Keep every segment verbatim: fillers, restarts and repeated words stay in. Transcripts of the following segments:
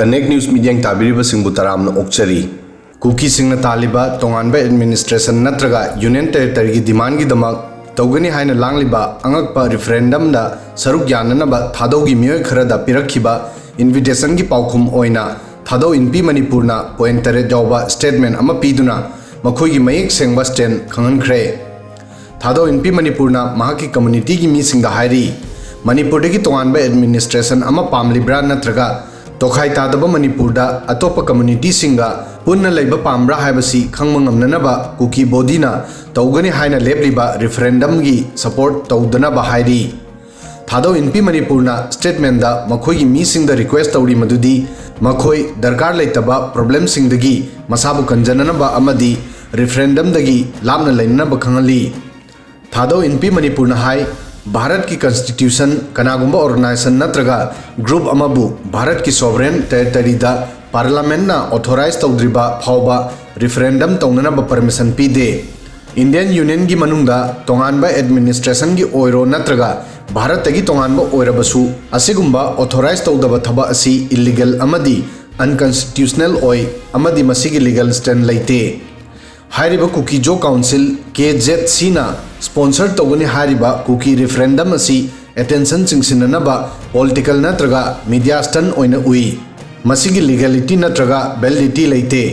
Connect News ꯃꯤꯠꯌꯦꯡ ꯇꯥꯕꯤꯔꯤꯕꯁꯤꯡꯕꯨ ꯇꯔꯥꯝꯅ ꯑꯣꯛꯆꯔꯤ꯫ ꯀꯨꯀꯤꯁꯤꯡꯅ ꯇꯥꯜꯂꯤꯕ ꯇꯣꯉꯥꯟꯕ administration ꯅꯠꯇ꯭ꯔꯒ Union Territoryꯒꯤ demandꯒꯤꯗꯃꯛ ꯇꯧꯒꯅꯤ ꯍꯥꯏꯅ ꯂꯥꯡꯂꯤꯕ ꯑꯉꯛꯄ referendumꯗ ꯁꯔꯨꯛ ꯌꯥꯅꯅꯕ ꯊꯥꯗꯧꯒꯤ ꯃꯤꯑꯣꯏ ꯈꯔꯗ ꯄꯤꯔꯛꯈꯤꯕ invitationꯒꯤ ꯄꯥꯎꯈꯨꯝ ꯑꯣꯏꯅ ꯊꯥꯗꯧ ꯏꯟꯄꯤ ꯃꯅꯤꯄꯨꯔꯅ point ꯇꯔꯦꯠ ꯌꯥꯎꯕ statement ꯑꯃ ꯄꯤꯗꯨꯅ ꯃꯈꯣꯏꯒꯤ ꯃꯌꯦꯛ ꯁꯦꯡꯕ stand ꯈꯪꯍꯟꯈ꯭ꯔꯦ꯫ ꯊꯥꯗꯧ ꯏꯟꯄꯤ ꯃꯅꯤꯄꯨꯔꯅ ꯃꯍꯥꯛꯀꯤ communityꯒꯤ ꯃꯤꯁꯤꯡꯗ ꯍꯥꯏꯔꯤ, ꯃꯅꯤꯄꯨꯔꯗꯒꯤ ꯇꯣꯉꯥꯟꯕ administration ꯑꯃ ꯄꯥꯝꯂꯤꯕ꯭ꯔꯥ ꯅꯠꯇ꯭ꯔꯒ ꯇꯣꯈꯥꯏ ꯇꯥꯗꯕ ꯃꯅꯤꯄꯨꯔꯗ ꯑꯇꯣꯞꯄ communityꯁꯤꯡꯒ ꯄꯨꯟꯅ ꯂꯩꯕ ꯄꯥꯝꯕ꯭ꯔꯥ ꯍꯥꯏꯕꯁꯤ ꯈꯪꯕ ꯉꯝꯅꯅꯕ ꯀꯨꯀꯤ bodyꯅ ꯇꯧꯒꯅꯤ ꯍꯥꯏꯅ ꯂꯦꯞꯂꯤꯕ referendumꯒꯤ support ꯇꯧꯗꯅꯕ ꯍꯥꯏꯔꯤ꯫ ꯊꯥꯗꯧ ꯏꯟꯄꯤ ꯃꯅꯤꯄꯨꯔꯅ statementꯗ ꯃꯈꯣꯏꯒꯤ ꯃꯤꯁꯤꯡꯗ request ꯇꯧꯔꯤ ꯃꯗꯨꯗꯤ ꯃꯈꯣꯏ ꯗꯔꯀꯥꯔ ꯂꯩꯇꯕ problemꯁꯤꯡꯗꯒꯤ ꯃꯁꯥꯕꯨ ꯀꯟꯖꯅꯅꯕ ꯑꯃꯗꯤ referendumꯗꯒꯤ ꯂꯥꯞꯅ ꯂꯩꯅꯅꯕ ꯈꯪꯍꯜꯂꯤ꯫ ꯊꯥꯗꯧ ꯏꯟꯄꯤ ꯃꯅꯤꯄꯨꯔꯅ ꯍꯥꯏ, ꯚꯥꯔꯠꯀꯤ constitution ꯀꯅꯥꯒꯨꯝꯕ organization ꯅꯠꯇ꯭ꯔꯒ group ꯑꯃꯕꯨ ꯚꯥꯔꯠꯀꯤ sovereign territoryꯗ parliamentꯅ authorize ꯇꯧꯗ꯭ꯔꯤꯕ ꯐꯥꯎꯕ referendum ꯇꯧꯅꯅꯕ permission ꯄꯤꯗꯦ꯫ Indian Unionꯒꯤ ꯃꯅꯨꯡꯗ ꯇꯣꯉꯥꯟꯕ administrationꯒꯤ ꯑꯣꯏꯔꯣ ꯅꯠꯇ꯭ꯔꯒ ꯚꯥꯔꯠꯇꯒꯤ ꯇꯣꯉꯥꯟꯕ ꯑꯣꯏꯔꯕꯁꯨ ꯑꯁꯤꯒꯨꯝꯕ authorize ꯇꯧꯗꯕ ꯊꯕꯛ ꯑꯁꯤ illegal ꯑꯃꯗꯤ unconstitutional ꯑꯣꯏ ꯑꯃꯗꯤ ꯃꯁꯤꯒꯤ legal stand ꯂꯩꯇꯦ꯫ ꯍꯥꯏꯔꯤꯕ ꯀꯨꯀꯤ ꯖꯣ council, KZCꯅ sponsor ꯇꯧꯒꯅꯤ ꯍꯥꯏꯔꯤꯕ ꯀꯨꯀꯤ referendum ꯑꯁꯤ attention ꯆꯤꯡꯁꯤꯟꯅꯅꯕ political ꯅꯠꯇ꯭ꯔꯒ media stunt ꯑꯣꯏꯅ ꯎꯏ꯫ ꯃꯁꯤꯒꯤ legality ꯅꯠꯇ꯭ꯔꯒ validity ꯂꯩꯇꯦ꯫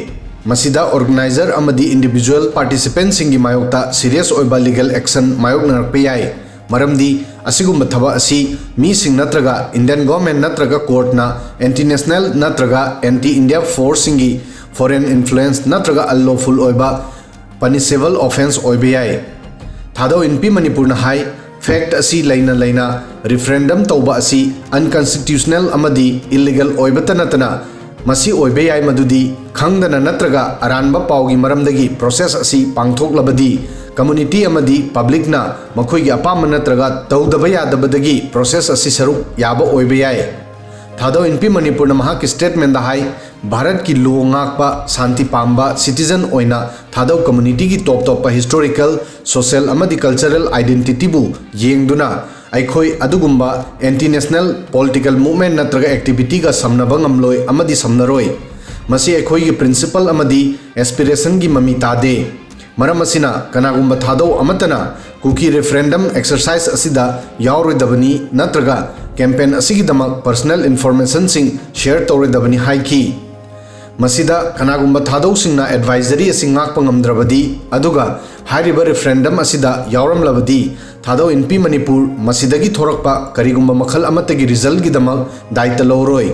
ꯃꯁꯤꯗ organizer ꯑꯃꯗꯤ individual participantꯁꯤꯡꯒꯤ ꯃꯥꯌꯣꯛꯇ serious ꯑꯣꯏꯕ legal action ꯃꯥꯌꯣꯛꯅꯔꯛꯄ ꯌꯥꯏ꯫ ꯃꯔꯝꯗꯤ ꯑꯁꯤꯒꯨꯝꯕ ꯊꯕꯛ ꯑꯁꯤ ꯃꯤꯁꯤꯡ ꯅꯠꯇ꯭ꯔꯒ Indian government ꯅꯠꯇ꯭ꯔꯒ courtꯅ anti national ꯅꯠꯇ꯭ꯔꯒ anti India forceꯁꯤꯡꯒꯤ foreign influence ꯅꯠꯇ꯭ꯔꯒ unlawful ꯑꯣꯏꯕ punishable offence ꯑꯣꯏꯕ ꯌꯥꯏ꯫ ꯊꯥꯗꯧ ꯏꯟꯄꯤ ꯃꯅꯤꯄꯨꯔꯅ ꯍꯥꯏ, fact ꯑꯁꯤ ꯂꯩꯅ ꯂꯩꯅ referendum ꯇꯧꯕ ꯑꯁꯤ unconstitutional ꯑꯃꯗꯤ illegal ꯑꯣꯏꯕꯇ ꯅꯠꯇꯅ ꯃꯁꯤ ꯑꯣꯏꯕ ꯌꯥꯏ ꯃꯗꯨꯗꯤ ꯈꯪꯗꯅ ꯅꯠꯇ꯭ꯔꯒ ꯑꯔꯥꯟꯕ ꯄꯥꯎꯒꯤ ꯃꯔꯝꯗꯒꯤ process ꯑꯁꯤ ꯄꯥꯡꯊꯣꯛꯂꯕꯗꯤ community ꯑꯃꯗꯤ publicꯅ ꯃꯈꯣꯏꯒꯤ ꯑꯄꯥꯝꯕ ꯅꯠꯇ꯭ꯔꯒ ꯇꯧꯗꯕ ꯌꯥꯗꯕꯗꯒꯤ process ꯑꯁꯤ ꯁꯔꯨꯛ ꯌꯥꯕ ꯑꯣꯏꯕ ꯌꯥꯏ꯫ ꯊꯥꯗꯧ ꯏꯟꯄꯤ ꯃꯅꯤꯄꯨꯔꯅ ꯃꯍꯥꯛꯀꯤ statementꯗ ꯍꯥꯏ, ꯚꯥꯔꯠꯀꯤ law ꯉꯥꯛꯄ ꯁꯥꯟꯇꯤ ꯄꯥꯝꯕ citizen ꯑꯣꯏꯅ ꯊꯥꯗꯧ communityꯒꯤ ꯇꯣꯞ ꯇꯣꯞꯄ historical, social ꯑꯃꯗꯤ cultural identityꯕꯨ ꯌꯦꯡꯗꯨꯅ ꯑꯩꯈꯣꯏ ꯑꯗꯨꯒꯨꯝꯕ anti national political movement ꯅꯠꯇ꯭ꯔꯒ activity ꯒ ꯁꯝꯅꯕ ꯉꯝꯂꯣꯏ ꯑꯃꯗꯤ ꯁꯝꯅꯔꯣꯏ꯫ ꯃꯁꯤ ꯑꯩꯈꯣꯏꯒꯤ principle ꯑꯃꯗꯤ aspiration ꯒꯤ ꯃꯃꯤ ꯇꯥꯗꯦ꯫ ꯃꯔꯝ ꯑꯁꯤꯅ, ꯀꯅꯥꯒꯨꯝꯕ ꯊꯥꯗꯧ ꯑꯃꯠꯇꯅ ꯀꯨꯀꯤ referendum exercise ꯑꯁꯤꯗ ꯌꯥꯎꯔꯣꯏꯗꯕꯅꯤ ꯅꯠꯇ꯭ꯔꯒ campaign ꯑꯁꯤꯒꯤꯗꯃꯛ personal information ꯁꯤꯡ share ꯇꯧꯔꯣꯏꯗꯕꯅꯤ ꯍꯥꯏꯈꯤ꯫ ꯃꯁꯤꯗ ꯀꯅꯥꯒꯨꯝꯕ ꯊꯥꯗꯧꯁꯤꯡꯅ advisory ꯑꯁꯤ ꯉꯥꯛꯄ ꯉꯝꯗ꯭ꯔꯕꯗꯤ, ꯑꯗꯨꯒ ꯍꯥꯏꯔꯤꯕ referendum ꯑꯁꯤꯗ ꯌꯥꯎꯔꯝꯂꯕꯗꯤ, ꯊꯥꯗꯧ ꯏꯟꯄꯤ ꯃꯅꯤꯄꯨꯔ ꯃꯁꯤꯗꯒꯤ ꯊꯣꯔꯛꯄ ꯀꯔꯤꯒꯨꯝꯕ ꯃꯈꯜ ꯑꯃꯠꯇꯒꯤ result ꯀꯤꯗꯃꯛ ꯗꯥꯏꯇ ꯂꯧꯔꯣꯏ꯫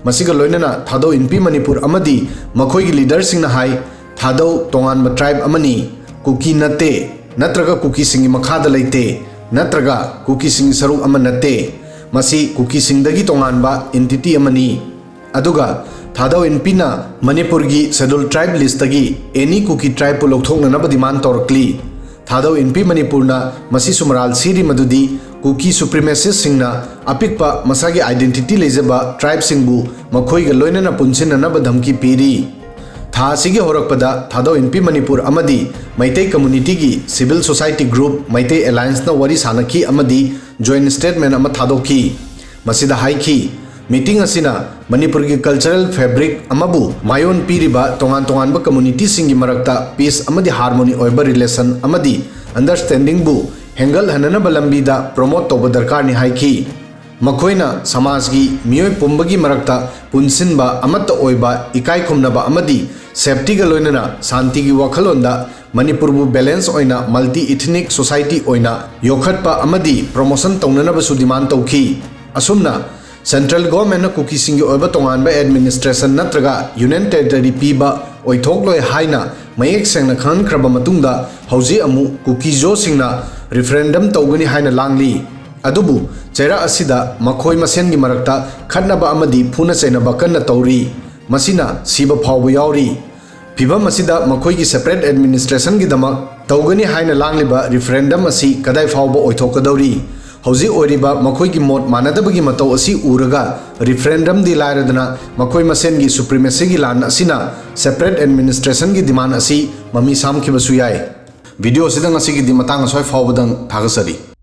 ꯃꯁꯤꯒ ꯂꯣꯏꯅꯅ ꯊꯥꯗꯧ ꯏꯟꯄꯤ ꯃꯅꯤꯄꯨꯔ ꯑꯃꯗꯤ ꯃꯈꯣꯏꯒꯤ leader ꯁꯤꯡꯅ ꯍꯥꯏ, ꯊꯥꯗꯧ ꯇꯣꯉꯥꯟꯕ tribe ꯑꯃꯅꯤ, ꯀꯨꯀꯤ ꯅꯠꯇꯦ, ꯅꯠꯇ꯭ꯔꯒ ꯀꯨꯀꯤꯁꯤꯡꯒꯤ ꯃꯈꯥꯗ ꯂꯩꯇꯦ, ꯅꯠꯇ꯭ꯔꯒ ꯀꯨꯀꯤꯁꯤꯡꯒꯤ ꯁꯔꯨꯛ ꯑꯃ ꯅꯠꯇꯦ꯫ ꯃꯁꯤ ꯀꯨꯀꯤꯁꯤꯡꯗꯒꯤ ꯇꯣꯉꯥꯟꯕ entity ꯑꯃꯅꯤ꯫ ꯑꯗꯨꯒ ꯊꯥꯗꯧ ꯏꯟꯄꯤꯅ ꯃꯅꯤꯄꯨꯔꯒꯤ schedule tribe list ꯇꯒꯤ any ꯀꯨꯀꯤ tribe ꯄꯨ ꯂꯧꯊꯣꯛꯅꯅꯕ demand ꯇꯧꯔꯛꯂꯤ꯫ ꯊꯥꯗꯧ ꯏꯟꯄꯤ ꯃꯅꯤꯄꯨꯔꯅ ꯃꯁꯤꯁꯨ ꯃꯔꯥꯜ ꯁꯤꯔꯤ ꯃꯗꯨꯗꯤ ꯀꯨꯀꯤ supremacist ꯁꯤꯡꯅ ꯑꯄꯤꯛꯄ ꯃꯁꯥꯒꯤ identity ꯂꯩꯖꯕ tribe ꯁꯤꯡꯕꯨ ꯃꯈꯣꯏꯒ ꯂꯣꯏꯅꯅ ꯄꯨꯟꯁꯤꯟꯅꯅꯕ ꯙꯝꯀꯤ ꯄꯤꯔꯤ꯫ ꯊꯥ ꯑꯁꯤꯒꯤ ꯍꯧꯔꯛꯄꯗ ꯊꯥꯗꯧ ꯏꯟꯄꯤ ꯃꯅꯤꯄꯨꯔ ꯑꯃꯗꯤ ꯃꯩꯇꯩ community ꯒꯤ civil society group Meitei alliance ꯅ ꯋꯥꯔꯤ ꯁꯥꯅꯈꯤ ꯑꯃꯗꯤ joint statement ꯑꯃ ꯊꯥꯗꯣꯛꯈꯤ꯫ ꯃꯁꯤꯗ ꯍꯥꯏꯈꯤ, meeting ꯑꯁꯤꯅ ꯃꯅꯤꯄꯨꯔꯒꯤ cultural fabric ꯑꯃꯕꯨ ꯃꯥꯏꯑꯣꯟ ꯄꯤꯔꯤꯕ ꯇꯣꯉꯥꯟ ꯇꯣꯉꯥꯟꯕ community ꯁꯤꯡꯒꯤ ꯃꯔꯛꯇ peace ꯑꯃꯗꯤ harmony ꯑꯣꯏꯕ relation ꯑꯃꯗꯤ understanding ꯕꯨ ꯍꯦꯟꯒꯠꯍꯟꯅꯅꯕ ꯂꯝꯕꯤꯗ promote ꯇꯧꯕ ꯗꯔꯀꯥꯔꯅꯤ ꯍꯥꯏꯈꯤ꯫ ꯃꯈꯣꯏꯅ ꯁꯃꯥꯖꯒꯤ ꯃꯤꯑꯣꯏ ꯄꯨꯝꯕꯒꯤ ꯃꯔꯛꯇ ꯄꯨꯟꯁꯤꯟꯕ ꯑꯃꯠꯇ ꯑꯣꯏꯕ, ꯏꯀꯥꯏ ꯈꯨꯝꯅꯕ ꯑꯃꯗꯤ safety ꯒ ꯂꯣꯏꯅꯅ ꯁꯥꯟꯇꯤꯒꯤ ꯋꯥꯈꯜꯂꯣꯟꯗ ꯃꯅꯤꯄꯨꯔꯕꯨ balance ꯑꯣꯏꯅ multi ethnic society ꯑꯣꯏꯅ ꯌꯣꯛꯈꯠꯄ ꯑꯃꯗꯤ promotion ꯇꯧꯅꯅꯕꯁꯨ demand ꯇꯧꯈꯤ꯫ ꯑꯁꯨꯝꯅ central government ꯅ ꯀꯨꯀꯤꯁꯤꯡꯒꯤ ꯑꯣꯏꯕ ꯇꯣꯉꯥꯟꯕ administration ꯅꯠꯇ꯭ꯔꯒ union territory ꯄꯤꯕ ꯑꯣꯏꯊꯣꯛꯂꯣꯏ ꯍꯥꯏꯅ ꯃꯌꯦꯛ ꯁꯦꯡꯅ ꯈꯪꯍꯟꯈ꯭ꯔꯕ ꯃꯇꯨꯡꯗ, ꯍꯧꯖꯤꯛ ꯑꯃꯨꯛ ꯀꯨꯀꯤ ꯖꯣꯁꯤꯡꯅ referendum ꯇꯧꯒꯅꯤ ꯍꯥꯏꯅ ꯂꯥꯡꯂꯤ꯫ ꯑꯗꯨꯕꯨ ꯆꯩꯔꯥꯛ ꯑꯁꯤꯗ ꯃꯈꯣꯏ ꯃꯁꯦꯟꯒꯤ ꯃꯔꯛꯇ ꯈꯠꯅꯕ ꯑꯃꯗꯤ ꯐꯨꯅ ꯆꯩꯅꯕ ꯀꯟꯅ ꯇꯧꯔꯤ꯫ ꯃꯁꯤꯅ ꯁꯤꯕ ꯐꯥꯎꯕ ꯌꯥꯎꯔꯤ꯫ ꯐꯤꯚꯝ ꯑꯁꯤꯗ ꯃꯈꯣꯏꯒꯤ separate administration ꯒꯤꯗꯃꯛ ꯇꯧꯒꯅꯤ ꯍꯥꯏꯅ ꯂꯥꯡꯂꯤꯕ referendum ꯑꯁꯤ ꯀꯗꯥꯏ ꯐꯥꯎꯕ ꯑꯣꯏꯊꯣꯛꯀꯗꯧꯔꯤ? ꯍꯧꯖꯤꯛ ꯑꯣꯏꯔꯤꯕ ꯃꯈꯣꯏꯒꯤ ꯃꯣꯠ ꯃꯥꯟꯅꯗꯕꯒꯤ ꯃꯇꯧ ꯑꯁꯤ ꯎꯔꯒ referendum ꯗꯤ ꯂꯥꯏꯔꯗꯅ ꯃꯈꯣꯏ ꯃꯁꯦꯟꯒꯤ supremacy ꯒꯤ ꯂꯥꯟ ꯑꯁꯤꯅ separate administration ꯒꯤ demand ꯑꯁꯤ ꯃꯃꯤ ꯁꯥꯝꯈꯤꯕꯁꯨ ꯌꯥꯏ꯫ Video ꯑꯁꯤꯗ ꯉꯁꯤꯒꯤꯗꯤ ꯃꯇꯥꯡ ꯑꯁ꯭ꯋꯥꯏ ꯐꯥꯎꯕꯗꯪ ꯊꯥꯒꯠꯆꯔꯤ꯫